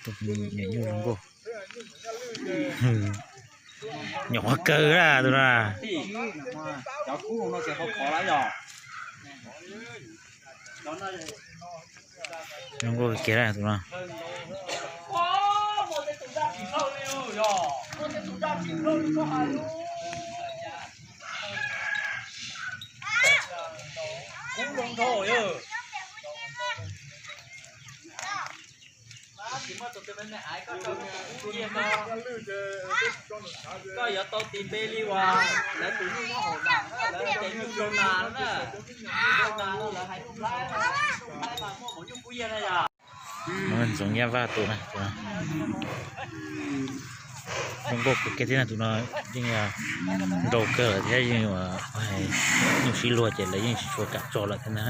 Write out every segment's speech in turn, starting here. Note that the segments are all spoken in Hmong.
Tus nyuam nyuj zoo nkauj. Nyuam qhuav kaw na tus no. Zoo nkauj kiag na tus no. Koj yuav tau tis npe li uas lawv tus nyuj nyob hauv na, lawv tes nyuj rau nas na, rau nas no lawv hais Nuj Nplhaib, Nuj Nplhaib mas muaj maum nyuj kub yag na yom. Ntxoov Nyab Vaj tus na, zoo nkauj kawg kiag thiab na tus no, yeej nrau kawg lawm thiab yeej nyuj sib luag ces lawv yeej tsis tshua kam tso lawm thiab na.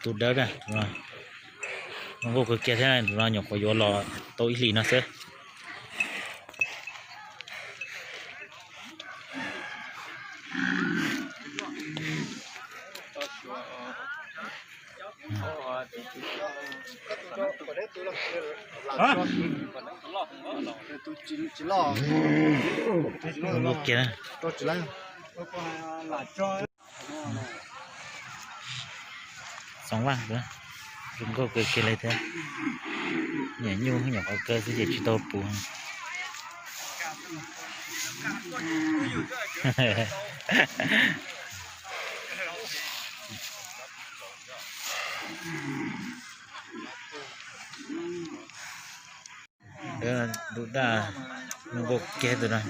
Tus dawb na, zoo nkauj kawg kiag thiab, tus no nyuam qhuav yuav los tau ib hlis no xwb. Zoo nkauj kiag. Xoom Vaj, zoo nkauj kawg kiag li thiab. Nyuam nyuj nyuam qhuav kaw xwb ces tsis tau puv. Dub daj, zoo nkauj kiag tus no.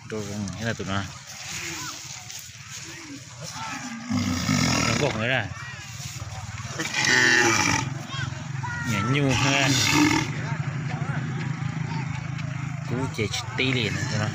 Rau zoo thiab tus no. Zoo nkauj heev na. Nyuam nyuj thiab. Kub ces tsis tib li no.